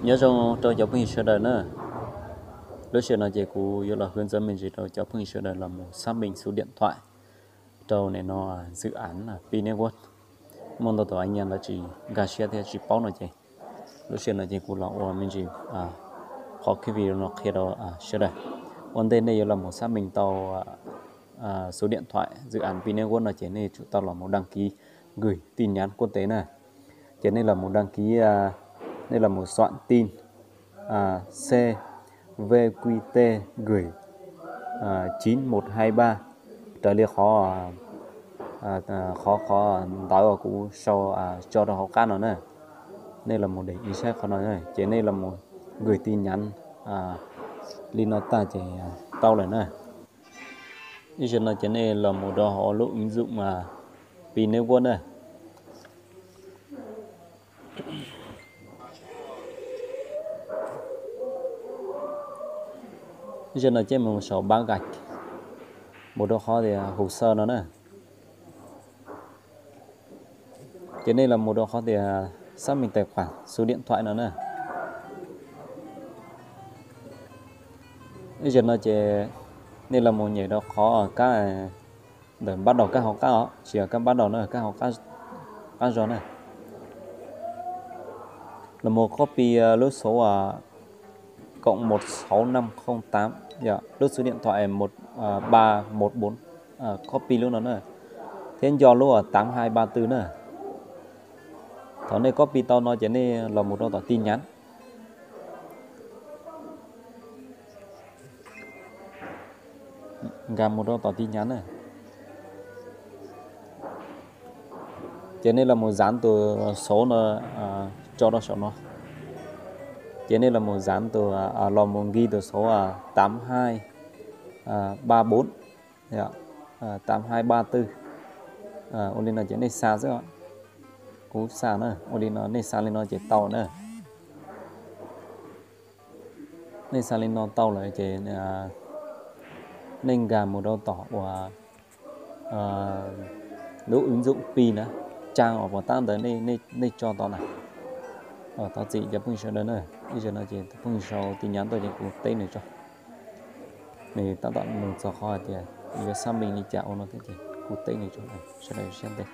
Nyob zoo rau cov phooj ywg sawv daws na. Lub sij hawm no ces kuv yuav los hwv ntxov me ntsis rau cov phooj ywg sawv daws los mus xác minh số điện thoại rau nim no dự án Pi Network. Muaj ntau tus anh em lawv tsis nkag siab thiab tsis paub no ces lub sij hawm no ces kuv los ua me ntsis qhov clip video no qhia rau sawv daws. Ua ntej nej yuav los mus xác minh tau số điện thoại dự án Pi Network no ces nej tsum tau los mus đăng ký gửi tin nhắn quốc tế na. Ces nej los mus đăng ký, nej los mus soạn tin C V Q T gửi chín một hai ba raws li qhov, qhov, qhov ntawv uas kuv sau tso rau hauv qab no na. Nej los mus để ý saib qhov no, ces nej los mus gửi tin nhắn li no tag ces tau lawm na. Ib zaug no ces nej los mus rau hauv lub ứng dụng Pi Network na. Ib zaug no ces mus saum bá gạch, mus rau qhov tias hồ sơ no na. Ces nej los mus rau qhov tias xác minh tài khoản số điện thoại no na. Ib zaug no ces nej los mus nyem rau qhov kab ntawm bắt đầu kab hauv qab os, tsis yog kab bắt đầu na, kab hauv qab zog na. Los mus copy lub số cộng một sáu năm không tám, lub số điện thoại một ba một bốn, copy lub no na, thiab nco lub tám hai ba tư na. Thaum nej copy tau no ces nej los mus rau tom tin nhắn. Nkag mus rau tom tin nhắn na. Ces nej los mus dán tus số no tso rau saum no. Ces nej los mus dán tus, los mus ghi tus số tám hai ba bốn, tám hai ba tư. Ua li no ces nej xa xwb. Kuv xa na, ua li no nej xa li no ces tau na. Nej xa li no tau lawm ces nej nkag mus rau tom uas lub ứng dụng Pi na, trang uas pos tab ntawd nej tso tod na. Thov txim cov phooj ywg sawv daws na, ib zaug no ces tus phooj ywg sau tin nhắn tuaj ces kuv teb nws tso. Nws tab tom nug txog qhov hais tias yuav xác minh li cas ua no thiab ces kuv teb nws tso, sawv daws siab ntev.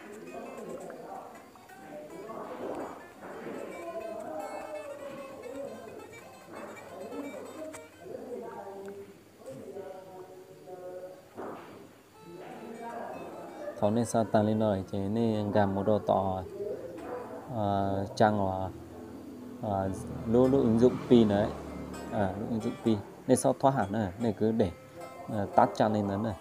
Thaum nej xa tag li no ces nej nkag mus rau tom trang uas lub, lub ứng dụng Pi na, lub ứng dụng Pi. Nej xob thob hab na, nej kwv dej tab tsa li ntawd na.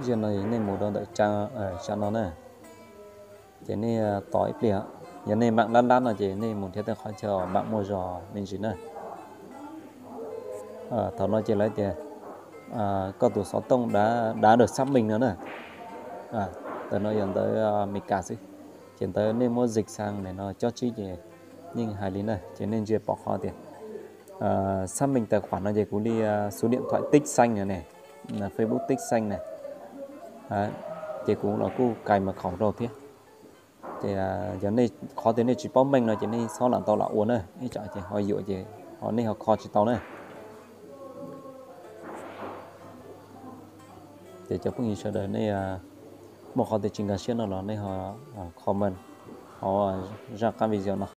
Zaum no nej mus rau ntawm trang no na, ces nej tos ib pliag, yog nej mạng lab lab no ces nej mus nrhiav tej qhov chaw mạng muaj zog me ntsis na. Thaum no ces lawv tias koj tus xov tooj đã được xác minh no na. Ntawm no yog ntawv Amelikas xwb, ces ntawv nej muab dịch sang nim no cob tsib ces yeej hais li na, ces nej ntsia pom qhov tias xác minh tài khoản no ces kuv li số điện thoại tích xanh no ne, Facebook tích xanh ne, ces kuv los kuj cài mật khẩu rau thiab. Ces yog nej qhov tias nej tsis paub meej no ces nej xob lam tau lam ua na, ib tsam ces ho yuam ces ho nej ho kho tsis tau na. Ces cov phooj ywg sawv daws nej muaj qhov tias tsis nkag siab no los nej ho comment hauv zaj qab video no.